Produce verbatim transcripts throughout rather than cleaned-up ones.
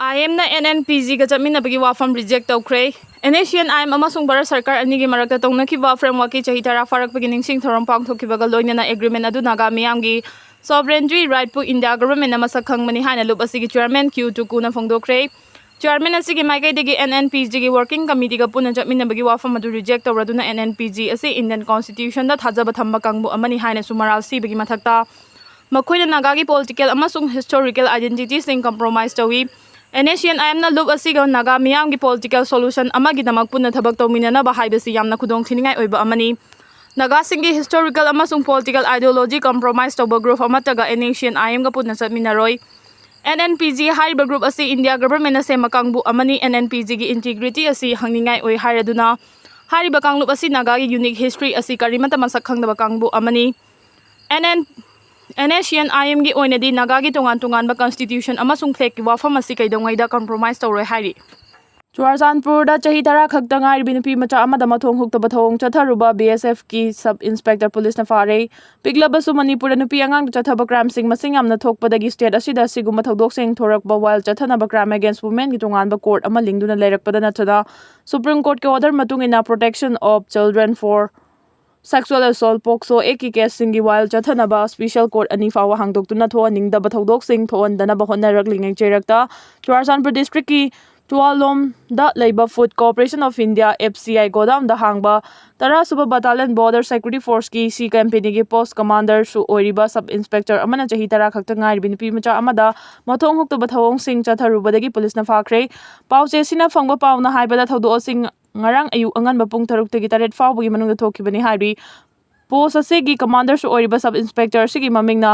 I ꯑꯦꯝꯅ and N ꯄꯤ ꯖꯤꯒ ꯆꯠꯃꯤꯟꯅꯕꯒꯤ ꯋꯥꯐꯝ reject ꯇꯧꯈ꯭ꯔꯦ꯫ And S C and I M ꯑꯃꯁꯨꯡ ꯚꯥꯔꯠ ꯁꯔꯀꯥꯔ ꯑꯅꯤꯒꯤ ꯃꯔꯛꯇ ꯇꯧꯅꯈꯤꯕ ꯐ꯭ꯔꯦꯝꯋꯥꯔꯛꯀꯤ ꯆꯍꯤ ꯇꯔꯥ ꯐꯥꯔꯛꯄꯒꯤ ꯅꯤꯡꯁꯤꯡ ꯊꯧꯔꯝ ꯄꯥꯡꯊꯣꯛꯈꯤꯕꯒ ꯂꯣꯏꯅꯅ ꯑꯦꯒ꯭ꯔꯤꯃꯦꯟ ꯑꯗꯨ ꯅꯥꯒꯥ ꯃꯤꯌꯥꯝꯒꯤ ꯁꯣꯚꯔꯦꯟꯇꯤ ꯔꯥꯏꯠꯄꯨ ꯏꯟꯗꯤꯌꯥ ꯒꯚꯔꯟꯃꯦꯟꯅ ꯃꯁꯛ ꯈꯪꯕꯅꯤ ꯍꯥꯏꯅ ꯂꯨꯞ ꯑꯁꯤꯒꯤ ꯆꯤꯌꯔꯃꯦꯟ ꯀ꯭ꯌꯨ ꯇꯨꯀꯨꯅ ꯐꯣꯡꯗꯣꯛꯈ꯭ꯔꯦ꯫ ꯆꯤꯌꯔꯃꯦꯟ ꯑꯁꯤꯒꯤ ꯃꯥꯏꯀꯩꯗꯒꯤ ꯑꯦꯟ ꯑꯦꯟ ꯄꯤ ꯖꯤꯒꯤ ꯋꯥꯔꯀꯤꯡ ꯀꯃꯤꯇꯤꯒ ꯄꯨꯟꯅ ꯆꯠꯃꯤꯟꯅꯕꯒꯤ ꯋꯥꯐꯝ ꯑꯗꯨ ꯔꯤꯖꯦꯛ ꯇꯧꯔꯗꯨꯅ ꯑꯦꯟ ꯑꯦꯟ ꯄꯤ ꯖꯤ ꯑꯁꯤ ꯏꯟꯗꯤꯌꯟ ꯀꯣꯟꯁꯇꯤꯇ꯭ꯌꯨꯁꯟꯗ ꯊꯥꯖꯕ ꯊꯝꯕ ꯀꯥꯡꯕꯨ ꯑꯃꯅꯤ ꯍꯥꯏꯅꯁꯨ ꯃꯔꯥꯜ ꯁꯤꯕꯒꯤ ꯃꯊꯛꯇ ꯃꯈꯣꯏꯅ ꯅꯥꯒꯥꯒꯤ ꯄꯣꯂꯤꯇꯤꯀꯦꯜ ꯑꯃꯁꯨꯡ ꯍꯤꯁꯇꯣꯔꯤꯀꯦꯜ ꯑꯥꯏꯗꯦꯟꯇꯤꯇꯤꯁꯤꯡ ꯀꯝꯄ꯭ꯔꯣꯃꯥꯏꯖ ꯇꯧꯏ꯫ ꯑꯦꯟ ꯑꯦꯁ ꯁꯤ ꯑꯦꯟ ꯑꯥꯏ ꯑꯦꯝꯅ ꯂꯨꯞ ꯑꯁꯤꯒ ꯅꯥꯒꯥ ꯃꯤꯌꯥꯝꯒꯤ ꯄꯣꯂꯤꯇꯤꯀꯦꯜ ꯁꯣꯂꯨꯁꯟ ꯑꯃꯒꯤꯗꯃꯛ ꯄꯨꯟꯅ ꯊꯕꯛ ꯇꯧꯃꯤꯟꯅꯅꯕ ꯍꯥꯏꯕꯁꯤ ꯌꯥꯝꯅ ꯈꯨꯗꯣꯡꯊꯤꯅꯤꯡꯉꯥꯏ ꯑꯣꯏꯕ ꯑꯃꯅꯤ꯫ ꯅꯥꯒꯥꯁꯤꯡꯒꯤ ꯍꯤꯁꯇꯣꯔꯤꯀꯦꯜ ꯑꯃꯁꯨꯡ ꯄꯣꯂꯤꯇꯤꯀꯦꯜ ꯑꯥꯏꯗꯤꯌꯣꯂꯣꯖꯤ ꯀꯝꯄ꯭ꯔꯣꯃꯥꯏꯖ ꯇꯧꯕ group ꯑꯃꯠꯇꯒ and S C and ꯑꯥꯏ ꯑꯦꯝꯒ ꯄꯨꯟꯅ ꯆꯠꯃꯤꯟꯅꯔꯣꯏ꯫ ꯑꯦꯟ ꯑꯦꯟ ꯄꯤ ꯖꯤ ꯍꯥꯏꯔꯤꯕ ꯒ꯭ꯔꯨꯞ ꯑꯁꯤ ꯏꯟꯗꯤꯌꯥ ꯒꯚꯔꯟꯃꯦꯟꯅ ꯁꯦꯝꯕ ꯀꯥꯡꯕꯨ ꯑꯃꯅꯤ꯫ ꯑꯦꯟ ꯑꯦꯟ ꯄꯤ ꯖꯤꯒꯤ ꯏꯟꯇꯤꯒ꯭ꯔꯤꯇꯤ ꯑꯁꯤ ꯍꯪꯅꯤꯡꯉꯥꯏ ꯑꯣꯏ ꯍꯥꯏꯔꯗꯨꯅ ꯍꯥꯏꯔꯤꯕ ꯀꯥꯡꯂꯨꯞ ꯑꯁꯤ ꯅꯥꯒꯥꯒꯤ ꯌꯨꯅꯤꯛ ꯍꯤꯁꯇ꯭ꯔꯤ ꯑꯁꯤ ꯀꯔꯤꯃꯠꯇ ꯃꯁꯛ ꯈꯪꯗꯕ ꯀꯥꯡꯕꯨ ꯑꯃꯅꯤ꯫ And and and S C and ꯑꯥꯏ ꯑꯦꯝꯒꯤ ꯑꯣꯏꯅꯗꯤ ꯅꯥꯒꯥꯒꯤ ꯇꯣꯉꯥꯟ ꯇꯣꯉꯥꯟꯕ ꯀꯟꯁꯇꯤꯇ꯭ꯌꯨꯁꯟ ꯑꯃꯁꯨꯡ ꯐ꯭ꯂꯦꯒꯀꯤ ꯋꯥꯐꯝ ꯑꯁꯤ ꯀꯩꯗꯧꯉꯩꯗ ꯀꯝꯄ꯭ꯔꯣꯃꯥꯏꯖ ꯇꯧꯔꯣꯏ ꯍꯥꯏꯔꯤ꯫ ꯆꯨꯔꯥꯆꯥꯟꯄꯨꯔꯗ ꯆꯍꯤ ꯇꯔꯥ ꯈꯛꯇ ꯉꯥꯏꯔꯤꯕꯤ ꯅꯨꯄꯤ ꯃꯆꯥ ꯑꯃꯗ ꯃꯊꯣꯡ ꯍꯨꯛꯇꯕ ꯊꯧꯑꯣꯡ ꯆꯠꯊꯔꯨꯕ ꯕꯤ ꯑꯦꯁ ꯑꯦꯐꯀꯤ ꯁꯕ ꯏꯟꯁꯄꯦꯛꯇꯔ ꯄꯨꯂꯤꯁꯅ ꯐꯥꯔꯦ꯫ ꯄꯤꯛꯂꯕꯁꯨ ꯃꯅꯤꯄꯨꯔꯗ ꯅꯨꯄꯤ ꯑꯉꯥꯡꯗ ꯆꯠꯊꯕ ꯀ꯭ꯔꯥꯏꯝꯁꯤꯡ ꯃꯁꯤꯡ ꯌꯥꯝꯅ ꯊꯣꯛꯄꯗꯒꯤ ꯁ꯭ꯇꯦꯠ ꯑꯁꯤꯗ ꯑꯁꯤꯒꯨꯝꯕ ꯊꯧꯗꯣꯛꯁꯤꯡ ꯊꯣꯔꯛꯄ ꯋꯥꯏꯜ ꯆꯠꯊꯅꯕ ꯀ꯭ꯔꯥꯏꯝ ꯑꯦꯒꯦꯟꯁ ꯋꯨꯃꯦꯟꯒꯤ ꯇꯣꯉꯥꯟꯕ ꯀꯣꯔꯠ ꯑꯃ ꯂꯤꯡꯗꯨꯅ ꯂꯩꯔꯛꯄꯗ ꯅꯠꯇꯅ ꯁꯨꯄ꯭ꯔꯤꯝ ꯀꯣꯔꯠꯀꯤ ꯑꯣꯔꯗꯔ ꯃꯇꯨꯡ ꯏꯟꯅ Protection of Children from Sexual Assault, POCSO ꯑꯦꯛꯀꯤ ꯀꯦꯁꯁꯤꯡꯒꯤ ꯋꯥꯏꯜ ꯆꯠꯊꯅꯕ ꯁ꯭ꯄꯤꯁꯦꯜ ꯀꯣꯔꯠ ꯑꯅꯤ ꯐꯥꯎꯕ ꯍꯥꯡꯗꯣꯛꯇꯨꯅ ꯊꯣꯛꯍꯟꯅꯤꯡꯗꯕ ꯊꯧꯗꯣꯛꯁꯤꯡ ꯊꯣꯛꯍꯟꯗꯅꯕ ꯍꯣꯠꯅꯔꯛꯂꯤꯉꯩ ꯆꯩꯔꯛꯇ ꯆꯨꯔꯥꯆꯥꯟꯄꯨꯔ ꯗꯤꯁꯇ꯭ꯔꯤꯛꯀꯤ ꯇꯨꯋꯥꯂꯣꯝꯗ ꯂꯩꯕ food corporation of India, F C I, ꯒꯣꯗꯥꯎꯟꯗ ꯍꯥꯡꯕ ꯇꯔꯥ ꯁꯨꯕ ꯕꯇꯥꯂꯤꯌꯟ ꯕꯣꯔꯗꯔ ꯁꯦꯀ꯭ꯌꯨꯔꯤꯇꯤ ꯐꯣꯔꯁꯀꯤ ꯁꯤ ꯀꯝꯄꯦꯅꯤꯒꯤ ꯄꯣꯁ ꯀꯃꯥꯟꯗꯔꯁꯨ ꯑꯣꯏꯔꯤꯕ ꯁꯕ ꯏꯟꯁꯄꯦꯛꯇꯔ ꯑꯃꯅ ꯆꯍꯤ ꯇꯔꯥ ꯈꯛꯇ ꯉꯥꯏꯔꯤꯕꯤ ꯅꯨꯄꯤ ꯃꯆꯥ ꯑꯃꯗ ꯃꯊꯣꯡ ꯍꯨꯛꯇꯕ ꯊꯧꯑꯣꯡꯁꯤꯡ ꯆꯠꯊꯔꯨꯕꯗꯒꯤ ꯄꯨꯂꯤꯁꯅ ꯐꯥꯈ꯭ꯔꯦ꯫ ꯄꯥꯎꯆꯦꯁꯤꯅ ꯐꯪꯕ ꯄꯥꯎꯅ ꯍꯥꯏꯕꯗ ꯊꯧꯗꯣꯛ ꯑꯁꯤ ꯉꯔꯥꯡ ꯑꯌꯨꯛ ꯑꯉꯟꯕ ꯄꯨꯡ ꯇꯔꯨꯛꯇꯒꯤ ꯇꯔꯦꯠ ꯐꯥꯎꯕꯒꯤ ꯃꯅꯨꯡꯗ ꯊꯣꯛꯈꯤꯕꯅꯤ ꯍꯥꯏꯔꯤ꯫ ꯄꯣꯁ ꯑꯁꯤꯒꯤ ꯀꯃꯥꯟꯗꯔꯁꯨ ꯑꯣꯏꯔꯤꯕ ꯁꯕ ꯏꯟꯁꯄꯦꯛꯇꯔ ꯑꯁꯤꯒꯤ ꯃꯃꯤꯡꯅ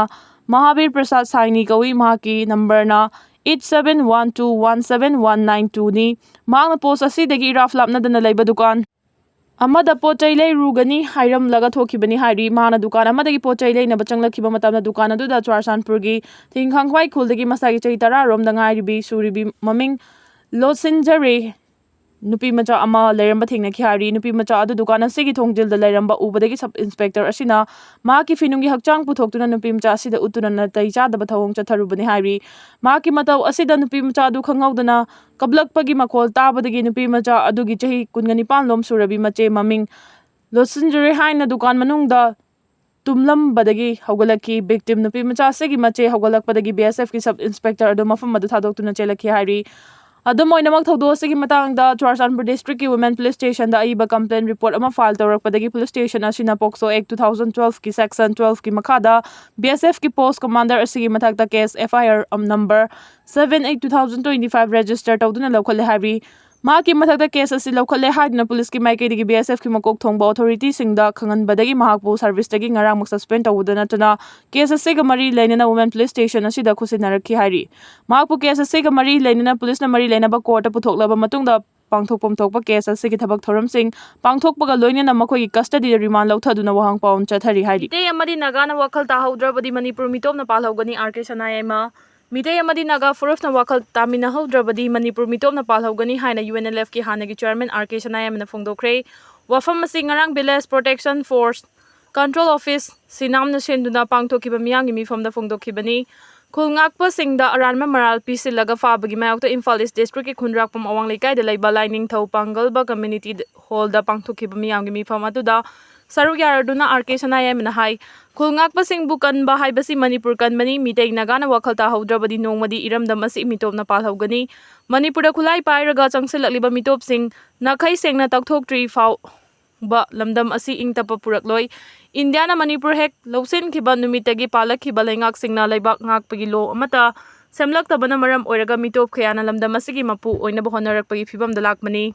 ꯃꯍꯥꯕꯤꯔ ꯄ꯭ꯔꯁꯥꯗ ꯁꯥꯏꯅꯤ ꯀꯧꯏ꯫ ꯃꯍꯥꯛꯀꯤ ꯅꯝꯕꯔꯅ eight seven one two one seven one nine ꯇꯨꯅꯤ꯫ ꯃꯍꯥꯛꯅ ꯄꯣꯁ ꯑꯁꯤꯗꯒꯤ ꯏꯔꯥꯞ ꯂꯥꯞꯅꯗꯅ ꯂꯩꯕ ꯗꯨꯀꯥꯟ ꯑꯃꯗ ꯄꯣꯠ ꯆꯩ ꯂꯩꯔꯨꯒꯅꯤ ꯍꯥꯏꯔꯝꯂꯒ ꯊꯣꯛꯈꯤꯕꯅꯤ ꯍꯥꯏꯔꯤ꯫ ꯃꯍꯥꯛꯅ ꯗꯨꯀꯥꯟ ꯑꯃꯗꯒꯤ ꯄꯣꯠ ꯆꯩ ꯂꯩꯅꯕ ꯆꯪꯂꯛꯈꯤꯕ ꯃꯇꯝꯗ ꯗꯨꯀꯥꯟ ꯑꯗꯨꯗ ꯆꯨꯔꯥꯆꯥꯟꯄꯨꯔꯒꯤ ꯊꯤꯡꯈꯥꯡꯈ꯭ꯋꯥꯏ ꯈꯨꯜꯗꯒꯤ ꯃꯁꯥꯒꯤ ꯆꯍꯤ ꯇꯔꯥ ꯔꯣꯝꯗ ꯉꯥꯏꯔꯤꯕꯤ ꯁꯨꯔꯤꯕꯤ ꯃꯃꯤꯡ ꯂꯣꯠꯁꯤꯟꯖꯔꯦ ꯅꯨꯄꯤ ꯃꯆꯥ ꯑꯃ ꯂꯩꯔꯝꯕ ꯊꯦꯡꯅꯈꯤ ꯍꯥꯏꯔꯤ꯫ ꯅꯨꯄꯤ ꯃꯆꯥ ꯑꯗꯨ ꯗꯨꯀꯥꯟ ꯑꯁꯤꯒꯤ ꯊꯣꯡꯖꯤꯜꯗ ꯂꯩꯔꯝꯕ ꯎꯕꯗꯒꯤ ꯁꯕ ꯏꯟꯁꯄꯦꯛꯇꯔ ꯑꯁꯤꯅ ꯃꯍꯥꯛꯀꯤ ꯐꯤꯅꯨꯡꯒꯤ ꯍꯛꯆꯥꯡ ꯄꯨꯊꯣꯛꯇꯨꯅ ꯅꯨꯄꯤ ꯃꯆꯥ ꯑꯁꯤꯗ ꯎꯠꯇꯨꯅ ꯅꯥꯇꯩ ꯆꯥꯗꯕ ꯊꯧꯑꯣꯡ ꯆꯠꯊꯔꯨꯕꯅꯤ ꯍꯥꯏꯔꯤ꯫ ꯃꯍꯥꯛꯀꯤ ꯃꯇꯧ ꯑꯁꯤꯗ ꯅꯨꯄꯤ ꯃꯆꯥ ꯑꯗꯨ ꯈꯪꯍꯧꯗꯅ ꯀꯞꯂꯛꯄꯒꯤ ꯃꯈꯣꯜ ꯇꯥꯕꯗꯒꯤ ꯅꯨꯄꯤ ꯃꯆꯥ ꯑꯗꯨꯒꯤ ꯆꯍꯤ ꯀꯨꯟꯒ ꯅꯤꯄꯥꯟ ꯂꯣꯝ ꯁꯨꯔꯕꯤ ꯃꯆꯦ ꯃꯃꯤꯡ ꯂꯣꯠꯁꯤꯟꯖꯔꯦ ꯍꯥꯏꯅ ꯗꯨꯀꯥꯟ ꯃꯅꯨꯡꯗ ꯇꯨꯝꯂꯝꯕꯗꯒꯤ ꯍꯧꯒꯠꯂꯛꯈꯤ꯫ ꯚꯤꯛꯇꯤꯝ ꯅꯨꯄꯤ ꯃꯆꯥ ꯑꯁꯤꯒꯤ ꯃꯆꯦ ꯍꯧꯒꯠꯂꯛꯄꯗꯒꯤ ꯕꯤ ꯑꯦꯁ ꯑꯦꯐꯀꯤ ꯁꯕ ꯏꯟꯁꯄꯦꯛꯇꯔ ꯑꯗꯨ ꯃꯐꯝ ꯑꯗꯨ ꯊꯥꯗꯣꯛꯇꯨꯅ ꯆꯦꯜꯂꯛꯈꯤ ꯍꯥꯏꯔꯤ꯫ ꯑꯗꯨꯝ ꯑꯣꯏꯅꯃꯛ, ꯊꯧꯗꯣꯛ ꯑꯁꯤꯒꯤ ꯃꯇꯥꯡꯗ ꯆꯨꯔꯥꯆꯥꯟꯄꯨꯔ ꯗꯤꯁꯇ꯭ꯔꯤꯛꯀꯤ ꯋꯨꯃꯦꯟ ꯄꯨꯂꯤꯁ ꯁ꯭ꯇꯦꯁꯟꯗ ꯑꯏꯕ ꯀꯝꯄ꯭ꯂꯦꯟ ꯔꯤꯄꯣꯔꯠ ꯑꯃ ꯐꯥꯏꯜ ꯇꯧꯔꯛꯄꯗꯒꯤ ꯄꯨꯂꯤꯁ ꯁ꯭ꯇꯦꯁꯟ ꯑꯁꯤꯅ ꯄꯣꯛꯁꯣ ꯑꯦꯛ two thousand twelve ꯀꯤ ꯁꯦꯛꯁꯟ twelve ꯀꯤ ꯃꯈꯥꯗ ꯕꯤ ꯑꯦꯁ ꯑꯦꯐꯀꯤ ꯄꯣꯁ ꯀꯃꯥꯟꯗꯔ ꯑꯁꯤꯒꯤ ꯃꯊꯛꯇ case F I R number seven eight two thousand twenty five register ꯇꯧꯗꯨꯅ ꯂꯧꯈꯠꯂꯦ ꯍꯥꯏꯔꯤ꯫ ꯃꯍꯥꯛꯀꯤ ꯃꯊꯛꯇ ꯀꯦꯁ ꯑꯁꯤ ꯂꯧꯈꯠꯂꯦ ꯍꯥꯏꯗꯨꯅ ꯄꯨꯂꯤꯁꯀꯤ ꯃꯥꯏꯀꯩꯗꯒꯤ ꯕꯤ ꯑꯦꯁ ꯑꯦꯐꯀꯤ ꯃꯀꯣꯛ ꯊꯣꯡꯕ ꯑꯣꯊꯣꯔꯤꯇꯤꯁꯤꯡꯗ ꯈꯪꯍꯟꯕꯗꯒꯤ ꯃꯍꯥꯛꯄꯨ ꯁꯔꯚꯤꯁꯇꯒꯤ ꯉꯔꯥꯡꯃꯛ ꯁꯁꯄꯦꯟ ꯇꯧꯕꯗ ꯅꯠꯇꯅ ꯀꯦꯁ ꯑꯁꯤꯒ ꯃꯔꯤ ꯂꯩꯅꯅ ꯋꯨꯃꯦꯟ ꯄꯨꯂꯤꯁ ꯁ꯭ꯇꯦꯁꯟ ꯑꯁꯤꯗ ꯈꯨꯠꯁꯤꯟꯅꯔꯛꯈꯤ ꯍꯥꯏꯔꯤ꯫ ꯃꯍꯥꯛꯄꯨ ꯀꯦꯁ ꯑꯁꯤꯒ ꯃꯔꯤ ꯂꯩꯅꯅ ꯄꯨꯂꯤꯁꯅ ꯃꯔꯤ ꯂꯩꯅꯕ ꯀꯣꯔꯠꯇ ꯄꯨꯊꯣꯛꯂꯕ ꯃꯇꯨꯡꯗ ꯄꯥꯡꯊꯣꯛꯐꯝ ꯊꯣꯛꯄ ꯀꯦꯁ ꯑꯁꯤꯒꯤ ꯊꯕꯛ ꯊꯧꯔꯝꯁꯤꯡ ꯄꯥꯡꯊꯣꯛꯄꯒ ꯂꯣꯏꯅꯅ ꯃꯈꯣꯏꯒꯤ ꯀꯁꯇꯗꯤꯗ ꯔꯤꯃꯥꯟ ꯂꯧꯊꯗꯨꯅ ꯋꯥꯍꯪ ꯄꯥꯎꯟ ꯆꯠꯊꯔꯤ ꯍꯥꯏꯔꯤ꯫ ꯃꯤꯇꯩ ꯑꯃꯗꯤ ꯅꯥꯒꯥꯅ ꯋꯥꯈꯜ ꯇꯥꯍꯧꯗ꯭ꯔꯕꯗꯤ ꯃꯅꯤꯄꯨꯔ ꯃꯤꯇꯣꯞꯅ ꯄꯥꯜꯍꯧꯒꯅꯤ, ꯑꯥꯔ ꯀꯦ ꯁꯅꯥꯌꯥꯏꯃ꯫ ꯃꯤꯇꯩ ꯑꯃꯗꯤ ꯅꯥꯒꯥ ꯐꯨꯔꯨꯞꯅ ꯋꯥꯈꯜ ꯇꯥꯃꯤꯟꯅꯍꯧꯗ꯭ꯔꯕꯗꯤ ꯃꯅꯤꯄꯨꯔ ꯃꯤꯇꯣꯞꯅ ꯄꯥꯜꯍꯧꯒꯅꯤ ꯍꯥꯏꯅ ꯌꯨ ꯑꯦꯟ ꯑꯦꯜ ꯑꯦꯐꯀꯤ ꯍꯥꯟꯅꯒꯤ ꯆꯤꯌꯔꯃꯦꯟ ꯑꯥꯔ ꯀꯦ ꯁꯅꯥꯌꯥꯏꯃꯅ ꯐꯣꯡꯗꯣꯛꯈ꯭ꯔꯦ꯫ ꯋꯥꯐꯝ ꯑꯁꯤ ꯉꯔꯥꯡ village protection force, control office, ꯁꯤꯅꯥꯝꯅ ꯁꯤꯟꯗꯨꯅ ꯄꯥꯡꯊꯣꯛꯈꯤꯕ ꯃꯤꯌꯥꯝꯒꯤ ꯃꯤꯐꯝꯗ ꯐꯣꯡꯗꯣꯛꯈꯤꯕꯅꯤ꯫ ꯈꯨꯜ ꯉꯥꯛꯄꯁꯤꯡꯗ ꯑꯔꯥꯟꯕ ꯃꯔꯥꯜ ꯄꯤꯁꯤꯜꯂꯒ ꯐꯥꯕꯒꯤ ꯃꯥꯌꯣꯛꯇ ꯏꯝꯐꯥꯜ ꯏꯁ ꯗꯤꯁꯇ꯭ꯔꯤꯛꯀꯤ ꯈꯨꯟꯗ꯭ꯔꯥꯛꯄꯝ ꯑꯋꯥꯡ ꯂꯩꯀꯥꯏꯗ ꯂꯩꯕ ꯂꯥꯏꯅꯤꯡꯊꯧ ꯄꯥꯡꯒꯜꯕ ꯀꯝꯃ꯭ꯌꯨꯅꯤꯇꯤ ꯍꯣꯜꯗ ꯄꯥꯡꯊꯣꯛꯈꯤꯕ ꯃꯤꯌꯥꯝꯒꯤ ꯃꯤꯐꯝ ꯑꯗꯨꯗ ꯁꯔꯨꯛ ꯌꯥꯔꯗꯨꯅ ꯑꯥꯔ ꯀꯦ ꯁꯅꯥꯌꯥꯏꯃꯅ ꯍꯥꯏ, ꯈꯨꯜ ꯉꯥꯛꯄꯁꯤꯡꯕꯨ ꯀꯟꯕ ꯍꯥꯏꯕꯁꯤ ꯃꯅꯤꯄꯨꯔ ꯀꯟꯕꯅꯤ, ꯃꯤꯇꯩ ꯅꯥꯒꯥꯅ ꯋꯥꯈꯜ ꯇꯥꯍꯧꯗ꯭ꯔꯕꯗꯤ ꯅꯣꯡꯃꯗꯤ ꯏꯔꯝꯗꯝ ꯑꯁꯤ ꯃꯤꯇꯣꯞꯅ ꯄꯥꯜꯍꯧꯒꯅꯤ꯫ ꯃꯅꯤꯄꯨꯔꯗ ꯈꯨꯠꯂꯥꯏ ꯄꯥꯏꯔꯒ ꯆꯪꯁꯤꯜꯂꯛꯂꯤꯕ ꯃꯤꯇꯣꯞꯁꯤꯡ ꯅꯥꯈꯩ ꯁꯦꯡꯅ ꯇꯛꯊꯣꯛꯇ꯭ꯔꯤ ꯐꯥꯎ ꯕ ꯂꯝꯗꯝ ꯑꯁꯤ ꯏꯪ ꯇꯞꯄ ꯄꯨꯔꯛꯂꯣꯏ꯫ ꯏꯟꯗꯤꯌꯥꯅ ꯃꯅꯤꯄꯨꯔ ꯍꯦꯛ ꯂꯧꯁꯤꯟꯈꯤꯕ ꯅꯨꯃꯤꯠꯇꯒꯤ ꯄꯥꯜꯂꯛꯈꯤꯕ ꯂꯩꯉꯥꯛꯁꯤꯡꯅ ꯂꯩꯕꯥꯛ ꯉꯥꯛꯄꯒꯤ ꯂꯣ ꯑꯃꯠꯇ ꯁꯦꯝꯂꯛꯇꯕꯅ ꯃꯔꯝ ꯑꯣꯏꯔꯒ ꯃꯤꯇꯣꯞ ꯀꯌꯥꯅ ꯂꯝꯗꯝ ꯑꯁꯤꯒꯤ ꯃꯄꯨ ꯑꯣꯏꯅꯕ ꯍꯣꯠꯅꯔꯛꯄꯒꯤ ꯐꯤꯕꯝꯗ ꯂꯥꯛꯄꯅꯤ꯫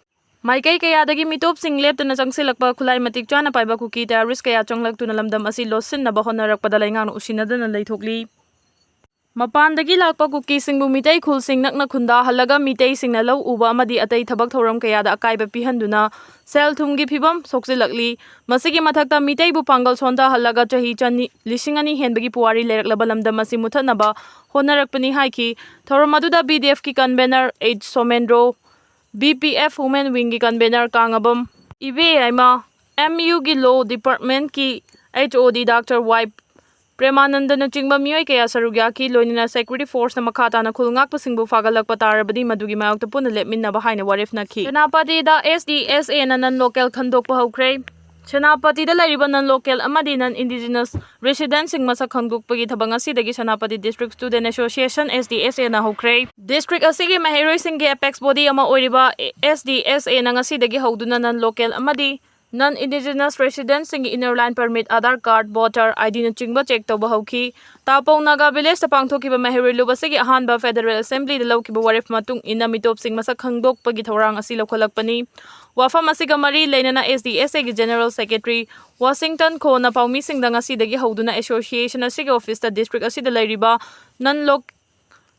ꯃꯥꯏꯀꯩ ꯀꯌꯥꯗꯒꯤ ꯃꯤꯇꯣꯞꯁꯤꯡ ꯂꯦꯞꯇꯅ ꯆꯪꯁꯤꯜꯂꯛꯄ, ꯈꯨꯠꯂꯥꯏ ꯃꯇꯤꯛ ꯆꯥꯅ ꯄꯥꯏꯕ ꯀꯨꯀꯤ ꯇꯦꯔꯣꯔꯤꯁ ꯀꯌꯥ ꯆꯪꯂꯛꯇꯨꯅ ꯂꯝꯗꯝ ꯑꯁꯤ ꯂꯣꯠꯁꯤꯟꯅꯕ ꯍꯣꯠꯅꯔꯛꯄꯗ ꯂꯩꯉꯥꯛꯅ ꯎꯁꯤꯟꯅꯗꯅ ꯂꯩꯊꯣꯛꯂꯤ꯫ ꯃꯄꯥꯟꯗꯒꯤ ꯂꯥꯛꯄ ꯀꯨꯀꯤꯁꯤꯡꯕꯨ ꯃꯤꯇꯩ ꯈꯨꯜꯁꯤꯡ ꯅꯛꯅ ꯈꯨꯟꯗꯥꯍꯜꯂꯒ ꯃꯤꯇꯩꯁꯤꯡꯅ ꯂꯧ ꯎꯕ ꯑꯃꯗꯤ ꯑꯇꯩ ꯊꯕꯛ ꯊꯧꯔꯝ ꯀꯌꯥꯗ ꯑꯀꯥꯏꯕ ꯄꯤꯍꯟꯗꯨꯅ ꯁꯦꯜ ꯊꯨꯝꯒꯤ ꯐꯤꯕꯝ ꯁꯣꯛꯆꯤꯜꯂꯛꯂꯤ꯫ ꯃꯁꯤꯒꯤ ꯃꯊꯛꯇ ꯃꯤꯇꯩꯕꯨ ꯄꯥꯡꯒꯜ ꯁꯣꯟꯊꯍꯜꯂꯒ ꯆꯍꯤ ꯆꯅꯤ, ꯂꯤꯁꯤꯡ ꯑꯅꯤ ꯍꯦꯟꯕꯒꯤ ꯄꯨꯋꯥꯔꯤ ꯂꯩꯔꯛꯂꯕ ꯂꯝꯗꯝ ꯑꯁꯤ ꯃꯨꯊꯠꯅꯕ ꯍꯣꯠꯅꯔꯛꯄꯅꯤ ꯍꯥꯏꯈꯤ꯫ ꯊꯧꯔꯝ ꯑꯗꯨꯗ ꯕꯤ ꯗꯤ ꯑꯦꯐꯀꯤ convener H Somendro, B P F Women Wingꯒꯤ convener ꯀꯥꯡꯉꯕꯝ ꯏꯕꯦꯌꯥꯏꯃ, M U ꯒꯤ Law Departmentꯀꯤ H O D Doctor Y Premanandanꯅꯆꯤꯡꯕ ꯃꯤꯑꯣꯏ ꯀꯌꯥ ꯁꯔꯨꯛ ꯌꯥꯈꯤ꯫ ꯂꯣꯏꯅꯅ security forceꯅ ꯃꯈꯥ ꯇꯥꯅ ꯈꯨꯜ ꯉꯥꯛꯄꯁꯤꯡꯕꯨ ꯐꯥꯒꯠꯂꯛꯄ ꯇꯥꯔꯕꯗꯤ ꯃꯗꯨꯒꯤ ꯃꯥꯌꯣꯛꯇ ꯄꯨꯟꯅ ꯂꯦꯞꯃꯤꯟꯅꯕ ꯍꯥꯏꯅ ꯋꯥꯔꯦꯞ ꯅꯈꯤ꯫ ꯁꯦꯅꯥꯄꯇꯤꯗ S D S Aꯅ non local ꯈꯟꯗꯣꯛꯄ ꯍꯧꯈ꯭ꯔꯦ꯫ ꯁꯦꯅꯥꯄꯇꯤꯗ ꯂꯩꯔꯤꯕ non local ꯑꯃꯗꯤ non indigenous residentꯁꯤꯡ ꯃꯁꯛ ꯈꯪꯗꯣꯛꯄꯒꯤ ꯊꯕꯛ ꯉꯁꯤꯗꯒꯤ Senapati District Student Association, S D S Aꯅ ꯍꯧꯈ꯭ꯔꯦ꯫ District ꯑꯁꯤꯒꯤ ꯃꯍꯩꯔꯣꯏꯁꯤꯡꯒꯤ apex body ꯑꯃ ꯑꯣꯏꯔꯤꯕ S D S Aꯅ ꯉꯁꯤꯗꯒꯤ ꯍꯧꯗꯨꯅ non local ꯑꯃꯗꯤ non indigenous residentꯁꯤꯡꯒꯤ inner line permit, Aadhaar card, voter IDꯅꯆꯤꯡꯕ check ꯇꯧꯕ ꯍꯧꯈꯤ꯫ ꯇꯥꯄꯧ ꯅꯥꯒꯥ villageꯇ ꯄꯥꯡꯊꯣꯛꯈꯤꯕ ꯃꯍꯩꯔꯣꯏ ꯂꯨꯞ ꯑꯁꯤꯒꯤ ꯑꯍꯥꯟꯕ Federal Assemblyꯗ ꯂꯧꯈꯤꯕ ꯋꯥꯔꯦꯞ ꯃꯇꯨꯡ ꯏꯟꯅ ꯃꯤꯇꯣꯞꯁꯤꯡ ꯃꯁꯛ ꯈꯪꯗꯣꯛꯄꯒꯤ ꯊꯧꯔꯥꯡ ꯑꯁꯤ ꯂꯧꯈꯠꯂꯛꯄꯅꯤ꯫ ꯋꯥꯐꯝ ꯑꯁꯤꯒ ꯃꯔꯤ ꯂꯩꯅꯅ S D S Aꯒꯤ General Secretary Washington Khonaꯅ ꯄꯥꯎꯃꯤꯁꯤꯡꯗ ꯉꯁꯤꯗꯒꯤ ꯍꯧꯗꯨꯅ association ꯑꯁꯤꯒꯤ officeꯇ district ꯑꯁꯤꯗ ꯂꯩꯔꯤꯕ non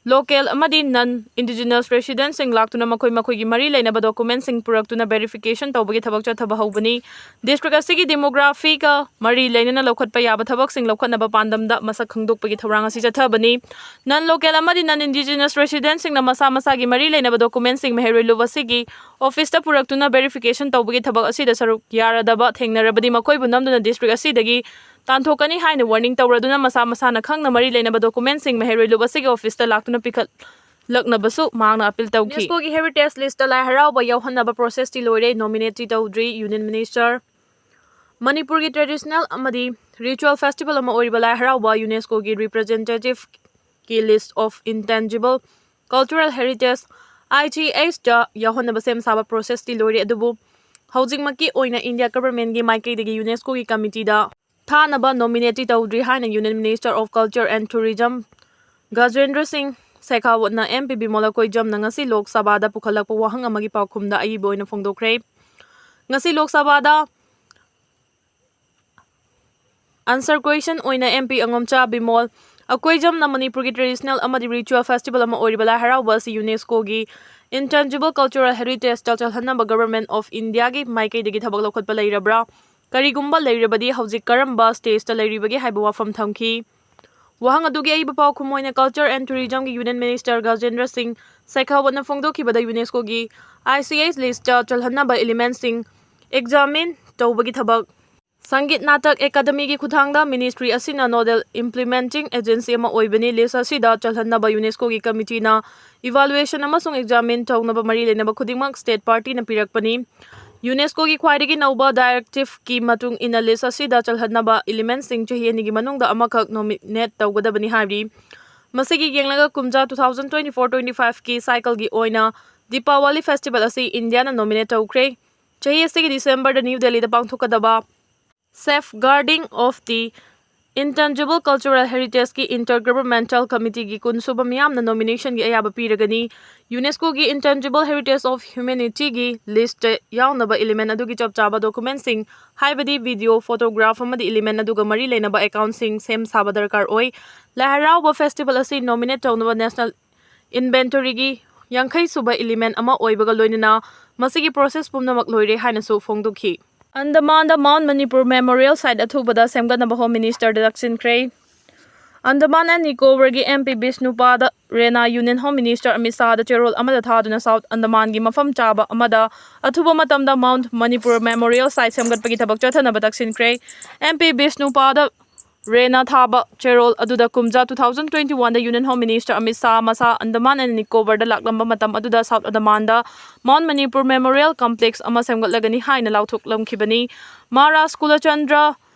local ꯑꯃꯗꯤ non indigenous residentꯁꯤꯡ ꯂꯥꯛꯇꯨꯅ ꯃꯈꯣꯏ ꯃꯈꯣꯏꯒꯤ ꯃꯔꯤ ꯂꯩꯅꯕ documentꯁꯤꯡ ꯄꯨꯔꯛꯇꯨꯅ verification ꯇꯧꯕꯒꯤ ꯊꯕꯛ ꯆꯠꯊꯕ ꯍꯧꯕꯅꯤ꯫ District ꯑꯁꯤꯒꯤ demographyꯒ ꯃꯔꯤ ꯂꯩꯅꯅ ꯂꯧꯈꯠꯄ ꯌꯥꯕ ꯊꯕꯛꯁꯤꯡ ꯂꯧꯈꯠꯅꯕ ꯄꯥꯟꯗꯝꯗ ꯃꯁꯛ ꯈꯪꯗꯣꯛꯄꯒꯤ ꯊꯧꯔꯥꯡ ꯑꯁꯤ ꯆꯠꯊꯕꯅꯤ꯫ Non local ꯑꯃꯗꯤ non indigenous residentꯁꯤꯡꯅ ꯃꯁꯥ ꯃꯁꯥꯒꯤ ꯃꯔꯤ ꯂꯩꯅꯕ documentꯁꯤꯡ ꯃꯍꯩꯔꯣꯏ ꯂꯨꯞ ꯑꯁꯤꯒꯤ officeꯇ ꯄꯨꯔꯛꯇꯨꯅ verification ꯇꯧꯕꯒꯤ ꯊꯕꯛ ꯑꯁꯤꯗ ꯁꯔꯨꯛ ꯌꯥꯔꯗꯕ ꯊꯦꯡꯅꯔꯕꯗꯤ ꯃꯈꯣꯏꯕꯨ ꯅꯝꯗꯨꯅ district ꯑꯁꯤꯗꯒꯤ ꯇꯥꯟꯊꯣꯛꯀꯅꯤ ꯍꯥꯏꯅ warning ꯇꯧꯔꯗꯨꯅ ꯃꯁꯥ ꯃꯁꯥꯅ ꯈꯪꯅ ꯃꯔꯤ ꯂꯩꯅꯕ documentꯁꯤꯡ ꯃꯍꯩꯔꯣꯏ ꯂꯨꯞ ꯑꯁꯤꯒꯤ officeꯇ ꯂꯥꯛꯇꯨꯅ ꯄꯤꯈꯠꯂꯛꯅꯕꯁꯨ ꯃꯍꯥꯛꯅ appeal ꯇꯧꯈꯤ꯫ UNESCOꯒꯤ heritage listꯇ ꯂꯥꯏ ꯍꯔꯥꯎꯕ ꯌꯥꯎꯍꯟꯅꯕ processꯇꯤ ꯂꯣꯏꯔꯦ, nominateꯇꯤ ꯇꯧꯗ꯭ꯔꯤ, Union Minister꯫ ꯃꯅꯤꯄꯨꯔꯒꯤ traditional ꯑꯃꯗꯤ ritual festival ꯑꯃ ꯑꯣꯏꯔꯤꯕ ꯂꯥꯏ ꯍꯔꯥꯎꯕ UNESCOꯒꯤ representativeꯀꯤ list of intangible cultural heritage, IGHꯇ ꯌꯥꯎꯍꯟꯅꯕ ꯁꯦꯝ ꯁꯥꯕ processꯇꯤ ꯂꯣꯏꯔꯦ, ꯑꯗꯨꯕꯨ ꯍꯧꯖꯤꯛꯃꯛꯀꯤ ꯑꯣꯏꯅ India governmentꯀꯤ ꯃꯥꯏꯀꯩꯗꯒꯤ UNESCOꯒꯤ committeeꯗ ꯊꯥꯅꯕ nominateꯇꯤ ꯇꯧꯗ꯭ꯔꯤ ꯍꯥꯏꯅ Union Minister of Culture and Tourism ꯒꯖꯦꯟꯗ꯭ꯔ ꯁꯤꯡ ꯁꯦꯈꯥꯋꯠꯅ MP ꯕꯤꯃꯣꯜ ꯑꯀꯣꯏꯖꯝꯅ ꯉꯁꯤ ꯂꯣꯛ ꯁꯚꯥꯗ ꯄꯨꯈꯠꯂꯛꯄ ꯋꯥꯍꯪ ꯑꯃꯒꯤ ꯄꯥꯎꯈꯨꯝꯗ ꯑꯏꯕ ꯑꯣꯏꯅ ꯐꯣꯡꯗꯣꯛꯈ꯭ꯔꯦ꯫ ꯉꯁꯤ ꯂꯣꯛ ꯁꯚꯥꯗ answer question ꯑꯣꯏꯅ MP ꯑꯉꯣꯝꯆꯥ ꯕꯤꯃꯣꯜ ꯑꯀꯣꯏꯖꯝꯅ ꯃꯅꯤꯄꯨꯔꯒꯤ traditional ꯑꯃꯗꯤ ritual festival ꯑꯃ ꯑꯣꯏꯔꯤꯕ ꯂꯥꯏ ꯍꯔꯥꯎꯕ ꯑꯁꯤ UNESCOꯒꯤ intangible cultural heritageꯇ ꯆꯜꯍꯟꯅꯕ Government of Indiaꯒꯤ ꯃꯥꯏꯀꯩꯗꯒꯤ ꯊꯕꯛ ꯂꯧꯈꯠꯄ ꯂꯩꯔꯕ꯭ꯔꯥ? ꯀꯔꯤꯒꯨꯝꯕ ꯂꯩꯔꯕꯗꯤ ꯍꯧꯖꯤꯛ ꯀꯔꯝꯕ stageꯇ ꯂꯩꯔꯤꯕꯒꯦ ꯍꯥꯏꯕ ꯋꯥꯐꯝ ꯊꯝꯈꯤ꯫ ꯋꯥꯍꯪ ꯑꯗꯨꯒꯤ ꯑꯏꯕ ꯄꯥꯎꯈꯨꯝ ꯑꯣꯏꯅ Culture and Tourism ꯒꯤ Union Minister ꯒꯖꯦꯟꯗ꯭ꯔ ꯁꯤꯡ ꯁꯦꯈꯥꯋꯠꯅ ꯐꯣꯡꯗꯣꯛꯈꯤꯕꯗ UNESCO ꯒꯤ I C S list ꯇ ꯆꯜꯍꯟꯅꯕ element ꯁꯤꯡ examine ꯇꯧꯕꯒꯤ ꯊꯕꯛ ꯁꯪꯒꯤꯠ ꯅꯥꯇꯛ ꯑꯦꯀꯥꯗꯃꯤꯒꯤ ꯈꯨꯠꯊꯥꯡꯗ Ministry ꯑꯁꯤꯅ nodal implementing agency ꯑꯃ ꯑꯣꯏꯕꯅꯤ꯫ List ꯑꯁꯤꯗ ꯆꯜꯍꯟꯅꯕ UNESCO ꯒꯤ committee ꯅ evaluation ꯑꯃꯁꯨꯡ examine ꯇꯧꯅꯕ ꯃꯔꯤ ꯂꯩꯅꯕ ꯈꯨꯗꯤꯡꯃꯛ state party ꯅ ꯄꯤꯔꯛꯄꯅꯤ꯫ UNESCO ꯒꯤ ꯈ꯭ꯋꯥꯏꯗꯒꯤ ꯅꯧꯕ directive ꯀꯤ ꯃꯇꯨꯡ ꯏꯟꯅ list ꯑꯁꯤꯗ ꯆꯜꯍꯟꯅꯕ element ꯁꯤꯡ ꯆꯍꯤ ꯑꯅꯤꯒꯤ ꯃꯅꯨꯡꯗ ꯑꯃꯈꯛ nominate ꯇꯧꯒꯗꯕꯅꯤ ꯍꯥꯏꯔꯤ꯫ ꯃꯁꯤꯒꯤ ꯌꯦꯡꯂꯒ ꯀꯨꯝꯖꯥ two thousand twenty-four twenty-five ꯀꯤ cycle ꯒꯤ ꯑꯣꯏꯅ Deepawali festival ꯑꯁꯤ ꯏꯟꯗꯤꯌꯥꯅ nominate ꯇꯧꯈ꯭ꯔꯦ꯫ ꯆꯍꯤ ꯑꯁꯤꯒꯤ December ꯗ New Delhi ꯗ ꯄꯥꯡꯊꯣꯛꯀꯗꯕ Safeguarding of the Intangible Cultural Heritage ꯀꯤ Intergovernmental Committee ꯒꯤ ꯀꯨꯟ ꯁꯨꯕ ꯃꯤꯌꯥꯝꯅ nomination ꯒꯤ ꯑꯌꯥꯕ ꯄꯤꯔꯒꯅꯤ꯫ UNESCO ꯒꯤ Intangible Heritage of Humanity ꯒꯤ list ꯇ ꯌꯥꯎꯅꯕ element ꯑꯗꯨꯒꯤ ꯆꯞ ꯆꯥꯕ document ꯁꯤꯡ, ꯍꯥꯏꯕꯗꯤ video, photograph ꯑꯃꯗꯤ element ꯑꯗꯨꯒ ꯃꯔꯤ ꯂꯩꯅꯕ account ꯁꯤꯡ ꯁꯦꯝ ꯁꯥꯕ ꯗꯔꯀꯥꯔ ꯑꯣꯏ꯫ ꯂꯥꯏ ꯍꯔꯥꯎꯕ festival ꯑꯁꯤ nominate ꯇꯧꯅꯕ national inventory ꯒꯤ ꯌꯥꯡꯈꯩ ꯁꯨꯕ element ꯑꯃ ꯑꯣꯏꯕꯒ ꯂꯣꯏꯅꯅ ꯃꯁꯤꯒꯤ process ꯄꯨꯝꯅꯃꯛ ꯂꯣꯏꯔꯦ ꯍꯥꯏꯅꯁꯨ ꯐꯣꯡꯗꯣꯛꯈꯤ꯫ ꯑꯟꯗꯃꯥꯟꯗ Mount Manipur Memorial Site ꯑꯊꯨꯕꯗ ꯁꯦꯝꯒꯠꯅꯕ Home Minister the ꯇꯛꯁꯤꯟꯈ꯭ꯔꯦ꯫ Andaman and Nicobar ꯒꯤ M P ꯕꯤꯁꯅꯨꯄꯥꯗ ꯔꯦꯅꯥ Union Home Minister Amit ꯁꯥꯍꯗ ꯆꯦꯔꯣꯜ ꯑꯃꯗ ꯊꯥꯗꯨꯅ South ꯑꯟꯗꯃꯥꯟꯒꯤ ꯃꯐꯝ ꯆꯥꯕ ꯑꯃꯗ ꯑꯊꯨꯕ ꯃꯇꯝꯗ Mount Manipur Memorial Site ꯁꯦꯝꯒꯠꯄꯒꯤ ꯊꯕꯛ ꯆꯠꯊꯅꯕ ꯇꯛꯁꯤꯟꯈ꯭ꯔꯦ꯫ M P ꯕꯤꯁꯅꯨꯄꯥꯗ ꯔꯦꯅꯥ ꯊꯥꯕ ꯆꯦꯔꯣꯜ ꯑꯗꯨꯗ ꯀꯨꯝꯖꯥ two thousand twenty-one ꯗ Union Home Minister Amit Shah ꯃꯁꯥ ꯑꯟꯗꯃꯥꯟ and Nicobar ꯗ ꯂꯥꯛꯂꯝꯕ ꯃꯇꯝ ꯑꯗꯨꯗ South ꯑꯟꯗꯃꯥꯟꯗ Mount Manipur Memorial Complex ꯑꯃ ꯁꯦꯝꯒꯠꯂꯒꯅꯤ ꯍꯥꯏꯅ ꯂꯥꯎꯊꯣꯛꯂꯝꯈꯤꯕꯅꯤ꯫ ꯃꯍꯥꯔꯥꯖ ꯀꯨꯂꯆꯟꯗ꯭ꯔ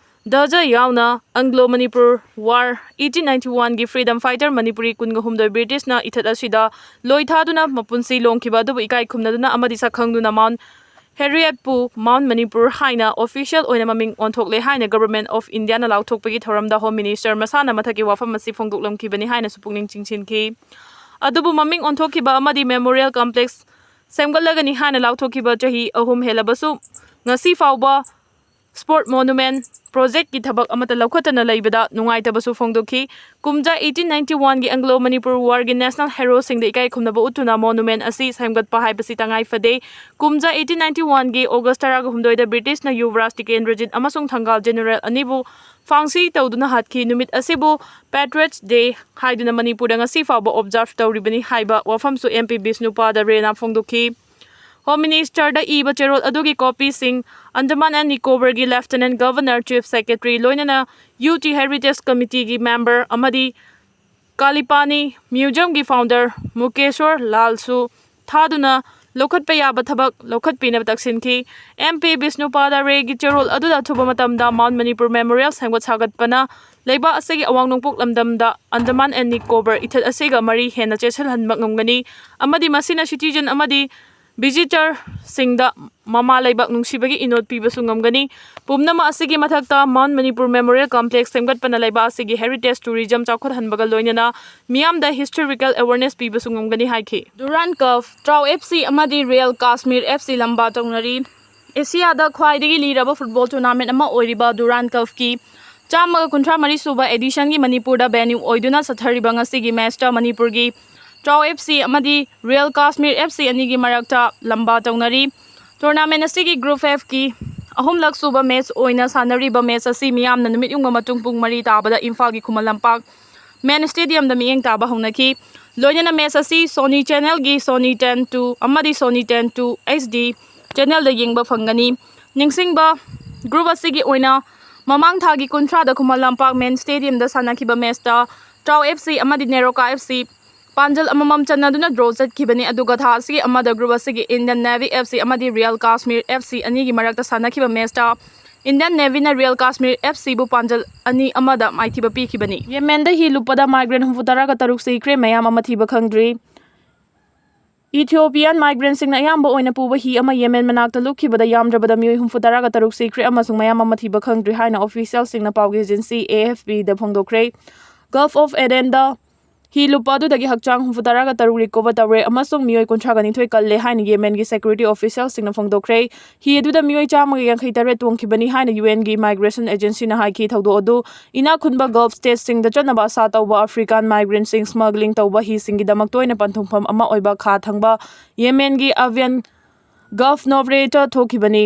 ꯙ꯭ꯋꯖ ꯌꯥꯎꯅ Anglo Manipur War eighteen ninety-one ꯒꯤ freedom fighter ꯃꯅꯤꯄꯨꯔꯤ ꯀꯨꯟꯒ ꯍꯨꯝꯗꯣꯏ British ꯅ ꯏꯊꯠ ꯑꯁꯤꯗ ꯂꯣꯏ ꯊꯥꯗꯨꯅ ꯃꯄꯨꯟꯁꯤ ꯂꯣꯡꯈꯤꯕ ꯑꯗꯨꯕꯨ ꯏꯀꯥꯏ ꯈꯨꯝꯅꯗꯨꯅ ꯑꯃꯗꯤ ꯁꯛꯈꯪꯗꯨꯅ Mount Harriet ꯄꯨ Mount Manipur ꯍꯥꯏꯅ official ꯑꯣꯏꯅ ꯃꯃꯤꯡ ꯑꯣꯟꯊꯣꯛꯂꯦ ꯍꯥꯏꯅ Government of India ꯅ ꯂꯥꯎꯊꯣꯛꯄꯒꯤ ꯊꯧꯔꯝꯗ Home Minister ꯃꯁꯥꯅ ꯃꯊꯛꯀꯤ ꯋꯥꯐꯝ ꯑꯁꯤ ꯐꯣꯡꯗꯣꯛꯂꯝꯈꯤꯕꯅꯤ ꯍꯥꯏꯅꯁꯨ ꯄꯨꯛꯅꯤꯡ ꯆꯤꯡꯁꯤꯟꯈꯤ꯫ ꯑꯗꯨꯕꯨ ꯃꯃꯤꯡ ꯑꯣꯟꯊꯣꯛꯈꯤꯕ ꯑꯃꯗꯤ Memorial Complex ꯁꯦꯝꯒꯠꯂꯒꯅꯤ ꯍꯥꯏꯅ ꯂꯥꯎꯊꯣꯛꯈꯤꯕ ꯆꯍꯤ ꯑꯍꯨꯝ ꯍꯦꯜꯂꯕꯁꯨ ꯉꯁꯤ ꯐꯥꯎꯕ Sport Monument Project ꯀꯤ ꯊꯕꯛ ꯑꯃꯠꯇ ꯂꯧꯈꯠꯇꯅ ꯂꯩꯕꯗ ꯅꯨꯡꯉꯥꯏꯇꯕꯁꯨ ꯐꯣꯡꯗꯣꯛꯈꯤ꯫ ꯀꯨꯝꯖꯥ eighteen ninety-one ꯒꯤ Anglo Manipur War ꯒꯤ national hero ꯁꯤꯡꯗ ꯏꯀꯥꯏ ꯈꯨꯝꯅꯕ ꯎꯠꯇꯨꯅ monument ꯑꯁꯤ ꯁꯦꯝꯒꯠꯄ ꯍꯥꯏꯕꯁꯤ ꯇꯉꯥꯏ ꯐꯗꯦ꯫ ꯀꯨꯝꯖꯥ eighteen ninety-one ꯒꯤ August ꯇꯔꯥꯒ ꯍꯨꯝꯗꯣꯏꯗ British ꯅ ꯌꯨꯕꯔꯥꯖ ꯇꯤꯀꯦꯟꯗ꯭ꯔꯖꯤꯠ ꯑꯃꯁꯨꯡ ꯊꯪꯒꯥꯜ General ꯑꯅꯤꯕꯨ ꯐꯥꯡꯁꯤ ꯇꯧꯗꯨꯅ ꯍꯥꯠꯈꯤ꯫ ꯅꯨꯃꯤꯠ ꯑꯁꯤꯕꯨ Patriots Day ꯍꯥꯏꯗꯨꯅ ꯃꯅꯤꯄꯨꯔꯗ ꯉꯁꯤ ꯐꯥꯎꯕ observe ꯇꯧꯔꯤꯕꯅꯤ ꯍꯥꯏꯕ ꯋꯥꯐꯝꯁꯨ M P ꯕꯤꯁꯅꯨꯄꯥꯗ ꯔꯦꯅ ꯐꯣꯡꯗꯣꯛꯈꯤ꯫ Home Minister ꯗ ꯏꯕ ꯆꯦꯔꯣꯜ ꯑꯗꯨꯒꯤ copy ꯁꯤꯡ Andaman and Nicobar ꯒꯤ Lieutenant Governor, Chief Secretary, ꯂꯣꯏꯅꯅ U T Heritage Committee ꯒꯤ member ꯑꯃꯗꯤ ꯀꯥꯂꯤꯄꯥꯅꯤ Museum ꯒꯤ founder ꯃꯨꯀꯦꯁꯣꯔ ꯂꯥꯜꯁꯨ ꯊꯥꯗꯨꯅ ꯂꯧꯈꯠꯄ ꯌꯥꯕ ꯊꯕꯛ ꯂꯧꯈꯠꯄꯤꯅꯕ ꯇꯛꯁꯤꯟꯈꯤ꯫ M P ꯕꯤꯁꯅꯨꯄꯥꯗ ꯔꯦꯒꯤ ꯆꯦꯔꯣꯜ ꯑꯗꯨꯗ ꯑꯊꯨꯕ ꯃꯇꯝꯗ Mount Manipur Memorial ꯁꯦꯝꯒꯠ ꯁꯥꯒꯠꯄꯅ ꯂꯩꯕꯥꯛ ꯑꯁꯤꯒꯤ ꯑꯋꯥꯡ ꯅꯣꯡꯄꯣꯛ ꯂꯝꯗꯝꯗ Andaman and Nicobar ꯏꯊꯠ ꯑꯁꯤꯒ ꯃꯔꯤ ꯍꯦꯟꯅ ꯆꯦꯠꯁꯤꯜꯍꯟꯕ ꯉꯝꯒꯅꯤ ꯑꯃꯗꯤ ꯃꯁꯤꯅ citizen ꯑꯃꯗꯤ visitor ꯁꯤꯡꯗ ꯃꯃꯥ ꯂꯩꯕꯥꯛ ꯅꯨꯡꯁꯤꯕꯒꯤ ꯏꯅꯣꯠ ꯄꯤꯕꯁꯨ ꯉꯝꯒꯅꯤ꯫ ꯄꯨꯝꯅꯃꯛ ꯑꯁꯤꯒꯤ ꯃꯊꯛꯇ Mount Manipur Memorial Complex ꯁꯦꯝꯒꯠꯄꯅ ꯂꯩꯕꯥꯛ ꯑꯁꯤꯒꯤ heritage tourism ꯆꯥꯎꯈꯠꯍꯟꯕꯒ ꯂꯣꯏꯅꯅ ꯃꯤꯌꯥꯝꯗ historical awareness ꯄꯤꯕꯁꯨ ꯉꯝꯒꯅꯤ ꯍꯥꯏꯈꯤ꯫ Durand Cup, TRAU F C ꯑꯃꯗꯤ Real Kashmir F C ꯂꯝꯕꯥ ꯇꯧꯅꯔꯤ꯫ ꯑꯦꯁꯤꯌꯥꯗ ꯈ꯭ꯋꯥꯏꯗꯒꯤ ꯂꯤꯔꯕ football tournament ꯑꯃ ꯑꯣꯏꯔꯤꯕ Durand Cup ꯀꯤ ꯆꯥꯝꯃꯒ ꯀꯨꯟꯊ꯭ꯔꯥ ꯃꯔꯤ ꯁꯨꯕ edition ꯒꯤ ꯃꯅꯤꯄꯨꯔꯗ venue ꯑꯣꯏꯗꯨꯅ ꯆꯠꯊꯔꯤꯕ ꯉꯁꯤꯒꯤ match ꯇ ꯃꯅꯤꯄꯨꯔꯒꯤ TRAU F C ꯑꯃꯗꯤ Real Kashmir F C ꯑꯅꯤꯒꯤ ꯃꯔꯛꯇ ꯂꯝꯕꯥ ꯇꯧꯅꯔꯤ꯫ Tournament ꯑꯁꯤꯒꯤ Group F ꯀꯤ ꯑꯍꯨꯝꯂꯛ ꯁꯨꯕ match ꯑꯣꯏꯅ ꯁꯥꯟꯅꯔꯤꯕ match ꯑꯁꯤ ꯃꯤꯌꯥꯝꯅ ꯅꯨꯃꯤꯠ ꯌꯨꯡꯕ ꯃꯇꯨꯡ ꯄꯨꯡ ꯃꯔꯤ ꯇꯥꯕꯗ ꯏꯝꯐꯥꯜꯒꯤ ꯈꯨꯃꯟ ꯂꯝꯄꯥꯛ ꯃꯦꯟ ꯁ꯭ꯇꯦꯗꯤꯌꯝꯗ ꯃꯤꯠꯌꯦꯡ ꯇꯥꯕ ꯍꯧꯅꯈꯤ꯫ ꯂꯣꯏꯅꯅ match ꯑꯁꯤ Sony Channel ꯒꯤ Sony ten two ꯑꯃꯗꯤ Sony ten two H D channel ꯗ ꯌꯦꯡꯕ ꯐꯪꯒꯅꯤ꯫ ꯅꯤꯡꯁꯤꯡꯕ, group ꯑꯁꯤꯒꯤ ꯑꯣꯏꯅ ꯃꯃꯥꯡ ꯊꯥꯒꯤ ꯀꯨꯟꯊ꯭ꯔꯥꯗ ꯈꯨꯃꯟ ꯂꯝꯄꯥꯛ ꯃꯦꯟ ꯁ꯭ꯇꯦꯗꯤꯌꯝꯗ ꯁꯥꯟꯅꯈꯤꯕ match ꯇ TRAU F C ꯑꯃꯗꯤ NEROCA F C ꯄꯥꯟꯖꯜ ꯑꯃꯃꯝ ꯆꯟꯅꯗꯨꯅ draw ꯆꯠꯈꯤꯕꯅꯤ꯫ ꯑꯗꯨꯒ ꯊꯥ ꯑꯁꯤꯒꯤ ꯑꯃꯗ group ꯑꯁꯤꯒꯤ Indian Navy F C ꯑꯃꯗꯤ Real Kashmir F C ꯑꯅꯤꯒꯤ ꯃꯔꯛꯇ ꯁꯥꯟꯅꯈꯤꯕ match ꯇ Indian Navy ꯅ Real Kashmir F C ꯕꯨ ꯄꯥꯟꯖꯜ ꯑꯅꯤ ꯑꯃꯗ ꯃꯥꯏꯊꯤꯕ ꯄꯤꯈꯤꯕꯅꯤ꯫ ꯌꯦꯃꯦꯟꯗ ꯍꯤ ꯂꯨꯞꯄꯗ migrant ꯍꯨꯝꯐꯨ ꯇꯔꯥꯒ ꯇꯔꯨꯛ ꯁꯤꯈ꯭ꯔꯦ, ꯃꯌꯥꯝ ꯑꯃ ꯊꯤꯕ ꯈꯪꯗ꯭ꯔꯤ꯫ Ethiopian migrant ꯁꯤꯡꯅ ꯑꯌꯥꯝꯕ ꯑꯣꯏꯅ ꯄꯨꯕ ꯍꯤ ꯑꯃ ꯌꯦꯃꯦꯟ ꯃꯅꯥꯛꯇ ꯂꯨꯞꯈꯤꯕꯗ ꯌꯥꯝꯗ꯭ꯔꯕꯗ ꯃꯤꯑꯣꯏ ꯍꯨꯝꯐꯨ ꯇꯔꯥꯒ ꯇꯔꯨꯛ ꯁꯤꯈ꯭ꯔꯦ ꯑꯃꯁꯨꯡ ꯃꯌꯥꯝ ꯑꯃ ꯊꯤꯕ ꯈꯪꯗ꯭ꯔꯤ ꯍꯥꯏꯅ official ꯁꯤꯡꯅ ꯄꯥꯎꯒꯤ agency A F P the ꯐꯣꯡꯗꯣꯛꯈ꯭ꯔꯦ꯫ Gulf of Aden ꯗ ꯍꯤ ꯂꯨꯞꯄ ꯑꯗꯨꯗꯒꯤ ꯍꯛꯆꯥꯡ ꯍꯨꯝꯐꯨ ꯇꯔꯥꯒ ꯇꯔꯨꯛ recover ꯇꯧꯔꯦ ꯑꯃꯁꯨꯡ ꯃꯤꯑꯣꯏ ꯀꯨꯟꯊ꯭ꯔꯥꯒ ꯅꯤꯊꯣꯏ ꯀꯜꯂꯦ ꯍꯥꯏꯅ ꯌꯦꯃꯦꯟꯒꯤ security official ꯁꯤꯡꯅ ꯐꯣꯡꯗꯣꯛꯈ꯭ꯔꯦ꯫ ꯍꯤ ꯑꯗꯨꯗ ꯃꯤꯑꯣꯏ ꯆꯥꯝꯃꯒ ꯌꯥꯡꯈꯩ ꯇꯔꯦꯠ ꯇꯣꯡꯈꯤꯕꯅꯤ ꯍꯥꯏꯅ U N ꯒꯤ migration agency ꯅ ꯍꯥꯏꯈꯤ꯫ ꯊꯧꯗꯣꯛ ꯑꯗꯨ ꯏꯅꯥꯛ ꯈꯨꯟꯕ Gulf state ꯁꯤꯡꯗ ꯆꯠꯅꯕ ꯑꯁꯥ ꯇꯧꯕ African migrant ꯁꯤꯡ smuggling ꯇꯧꯕ ꯍꯤꯁꯤꯡꯒꯤꯗꯃꯛ ꯇꯣꯏꯅ ꯄꯟꯊꯨꯡꯐꯝ ꯑꯃ ꯑꯣꯏꯕ ꯈꯥ ꯊꯪꯕ ꯌꯦꯃꯦꯟꯒꯤ Aden Gulf Novre ꯇ ꯊꯣꯛꯈꯤꯕꯅꯤ꯫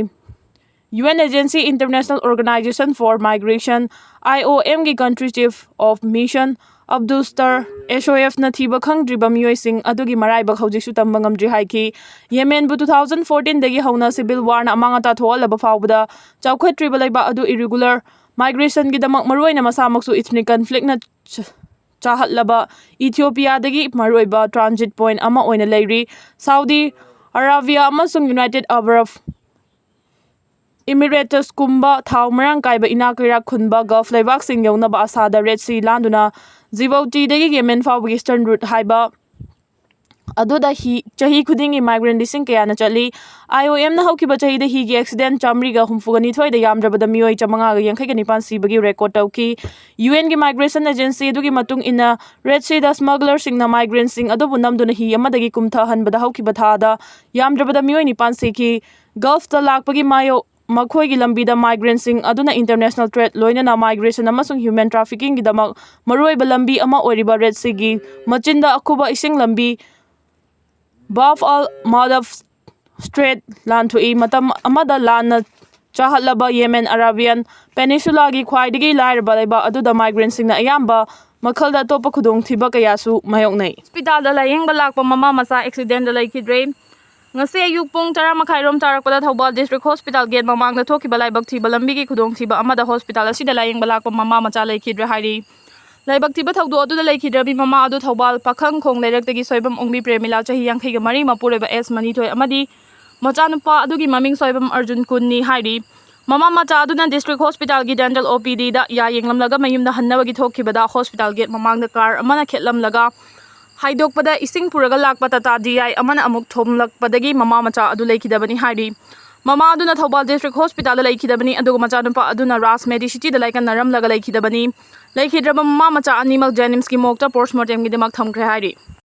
UN Agency, International Organization for Migration, IOM ꯒꯤ Country Chief of Mission, Abdul Star, SOF ꯅ ꯊꯤꯕ ꯈꯪꯗ꯭ꯔꯤꯕ ꯃꯤꯑꯣꯏꯁꯤꯡ ꯑꯗꯨꯒꯤ ꯃꯔꯥꯏꯕꯛ ꯍꯧꯖꯤꯛꯁꯨ ꯇꯝꯕ ꯉꯝꯗ꯭ꯔꯤ ꯍꯥꯏꯈꯤ꯫ ꯌꯦꯃꯦꯟꯕꯨ two thousand fourteen ꯗꯒꯤ ꯍꯧꯅ civil war ꯅ ꯑꯃꯥꯡ ꯑꯇꯥ ꯊꯣꯛꯍꯜꯂꯕ ꯐꯥꯎꯕꯗ ꯆꯥꯎꯈꯠꯇ꯭ꯔꯤꯕ ꯂꯩꯕꯥꯛ ꯑꯗꯨ irregular migration ꯒꯤꯗꯃꯛ, ꯃꯔꯨꯑꯣꯏꯅ ꯃꯁꯥꯃꯛꯁꯨ ethnic conflict ꯅ ꯆ-, ꯆꯥꯍꯠꯂꯕ ꯏꯊꯤꯑꯣꯄꯤꯌꯥꯗꯒꯤ ꯃꯔꯨꯑꯣꯏꯕ transit point ꯑꯃ ꯑꯣꯏꯅ ꯂꯩꯔꯤ꯫ ꯁꯥꯎꯗꯤ ꯑꯔꯥꯕꯤꯌꯥ ꯑꯃꯁꯨꯡ United Arab Emirates ꯀꯨꯝꯕ ꯊꯥꯎ ꯃꯔꯥꯡ ꯀꯥꯏꯕ ꯏꯅꯥꯛ ꯀꯩꯔꯥꯛ ꯈꯨꯟꯕ Gulf ꯂꯩꯕꯥꯛꯁꯤꯡ ꯌꯧꯅꯕ ꯑꯁꯥꯗ Red Sea ꯂꯥꯟꯗꯨꯅ Djibouti ꯗꯒꯤ Yemen ꯐꯥꯎꯕꯒꯤ Eastern Route ꯍꯥꯏꯕ ꯑꯗꯨꯗ ꯍꯤ, ꯆꯍꯤ ꯈꯨꯗꯤꯡꯒꯤ migrant ꯂꯤꯁꯤꯡ ꯀꯌꯥꯅ ꯆꯠꯂꯤ꯫ IOM ꯅ ꯍꯧꯈꯤꯕ ꯆꯍꯤꯗ ꯍꯤꯒꯤ accident ꯆꯥꯃꯔꯤꯒ ꯍꯨꯝꯐꯨꯒ ꯅꯤꯊꯣꯏꯗ ꯌꯥꯝꯗ꯭ꯔꯕꯗ ꯃꯤꯑꯣꯏ ꯆꯥꯃꯉꯥꯒ ꯌꯥꯡꯈꯩꯒ ꯅꯤꯄꯥꯟ ꯁꯤꯕꯒꯤ record ꯇꯧꯈꯤ꯫ UN ꯒꯤ Migration Agency ꯑꯗꯨꯒꯤ ꯃꯇꯨꯡ ꯏꯟꯅ, Red Sea ꯗ smuggler ꯁꯤꯡꯅ migrant ꯁꯤꯡ ꯑꯗꯨꯕꯨ ꯅꯝꯗꯨꯅ ꯍꯤ ꯑꯃꯗꯒꯤ ꯀꯨꯝꯊꯍꯟꯕꯗ ꯍꯧꯈꯤꯕ ꯊꯥꯗ ꯌꯥꯝꯗ꯭ꯔꯕꯗ ꯃꯤꯑꯣꯏ ꯅꯤꯄꯥꯟ ꯁꯤꯈꯤ꯫ Gulf ꯇ ꯂꯥꯛꯄꯒꯤ ꯃꯥꯌꯣ-, ꯃꯈꯣꯏꯒꯤ ꯂꯝꯕꯤꯗ migrant ꯁꯤꯡ ꯑꯗꯨꯅ international trade, ꯂꯣꯏꯅꯅ migration ꯑꯃꯁꯨꯡ human trafficking ꯒꯤꯗꯃꯛ ꯃꯔꯨꯑꯣꯏꯕ ꯂꯝꯕꯤ ꯑꯃ ꯑꯣꯏꯔꯤꯕ Red Sea ꯒꯤ ꯃꯆꯤꯟꯗ ꯑꯀꯨꯕ ꯏꯁꯤꯡ ꯂꯝꯕꯤ Bab al Mandab Strait ꯂꯥꯟꯊꯣꯛꯏ꯫ ꯃꯇꯝ ꯑꯃꯗ ꯂꯥꯟꯅ ꯆꯥꯍꯠꯂꯕ Yemen Arabian Peninsula ꯒꯤ ꯈ꯭ꯋꯥꯏꯗꯒꯤ ꯂꯥꯏꯔꯕ ꯂꯩꯕꯥꯛ ꯑꯗꯨꯗ migrant ꯁꯤꯡꯅ ꯑꯌꯥꯝꯕ ꯃꯈꯜꯗ ꯑꯇꯣꯞꯄ ꯈꯨꯗꯣꯡꯊꯤꯕ ꯀꯌꯥꯁꯨ ꯃꯥꯌꯣꯛꯅꯩ꯫ Hospital ꯗ ꯂꯥꯌꯦꯡꯕ ꯂꯥꯛꯄ ꯃꯃꯥ ꯃꯆꯥ accident ꯗ ꯂꯩꯈꯤꯗ꯭ꯔꯦ꯫ ꯉꯁꯤ ꯑꯌꯨꯛ ꯄꯨꯡ ꯇꯔꯥ ꯃꯈꯥꯏ ꯔꯣꯝ ꯇꯥꯔꯛꯄꯗ ꯊꯧꯕꯥꯜ District Hospital gate ꯃꯃꯥꯡꯗ ꯊꯣꯛꯈꯤꯕ ꯂꯥꯏꯕꯛ ꯊꯤꯕ ꯂꯝꯕꯤꯒꯤ ꯈꯨꯗꯣꯡꯊꯤꯕ ꯑꯃꯗ hospital ꯑꯁꯤꯗ ꯂꯥꯌꯦꯡꯕ ꯂꯥꯛꯄ ꯃꯃꯥ ꯃꯆꯥ ꯂꯩꯈꯤꯗ꯭ꯔꯦ ꯍꯥꯏꯔꯤ꯫ ꯂꯥꯏꯕꯛ ꯊꯤꯕ ꯊꯧꯗꯣꯛ ꯑꯗꯨꯗ ꯂꯩꯈꯤꯗ꯭ꯔꯕꯤ ꯃꯃꯥ ꯑꯗꯨ ꯊꯧꯕꯥꯜ ꯄꯥꯈꯪꯈꯣꯡ ꯂꯩꯔꯛꯇꯒꯤ ꯁꯣꯏꯕꯝ ꯑꯣꯡꯕꯤ ꯄ꯭ꯔꯦꯃꯤꯂꯥ, ꯆꯍꯤ ꯌꯥꯡꯈꯩꯒ ꯃꯔꯤ, ꯃꯄꯨꯔꯣꯏꯕ ꯑꯦꯁ ꯃꯅꯤꯊꯣꯏ ꯑꯃꯗꯤ ꯃꯆꯥꯅꯨꯄꯥ ꯑꯗꯨꯒꯤ ꯃꯃꯤꯡ ꯁꯣꯏꯕꯝ ꯑꯔꯖꯨꯟ ꯀꯨꯟꯅꯤ ꯍꯥꯏꯔꯤ꯫ ꯃꯃꯥ ꯃꯆꯥ ꯑꯗꯨꯅ District Hospital ꯒꯤ dental OPD ꯗ ꯌꯥ ꯌꯦꯡꯂꯝꯂꯒ ꯃꯌꯨꯝꯗ ꯍꯟꯅꯕꯒꯤ ꯊꯣꯛꯈꯤꯕꯗ hospital gate ꯃꯃꯥꯡꯗ car ꯑꯃꯅ ꯈꯦꯠꯂꯝꯂꯒ ꯍꯥꯏꯗꯣꯛꯄꯗ ꯏꯁꯤꯡ ꯄꯨꯔꯒ ꯂꯥꯛꯄ Tata DI ꯑꯃꯅ ꯑꯃꯨꯛ ꯊꯣꯝꯂꯛꯄꯗꯒꯤ ꯃꯃꯥ ꯃꯆꯥ ꯑꯗꯨ ꯂꯩꯈꯤꯗꯕꯅꯤ ꯍꯥꯏꯔꯤ꯫ ꯃꯃꯥ ꯑꯗꯨꯅ ꯊꯧꯕꯥꯜ District Hospital ꯗ ꯂꯩꯈꯤꯗꯕꯅꯤ, ꯑꯗꯨꯒ ꯃꯆꯥꯅꯨꯄꯥ ꯑꯗꯨꯅ Raj Medicity ꯗ ꯂꯥꯏꯀꯠꯅꯔꯝꯂꯒ ꯂꯩꯈꯤꯗꯕꯅꯤ꯫ ꯂꯩꯈꯤꯗ꯭ꯔꯕ ꯃꯃꯥ ꯃꯆꯥ ꯑꯅꯤꯃꯛ JNIMS ꯀꯤ morgue ꯇ post mortem ꯒꯤꯗꯃꯛ ꯊꯝꯈ꯭ꯔꯦ ꯍꯥꯏꯔꯤ꯫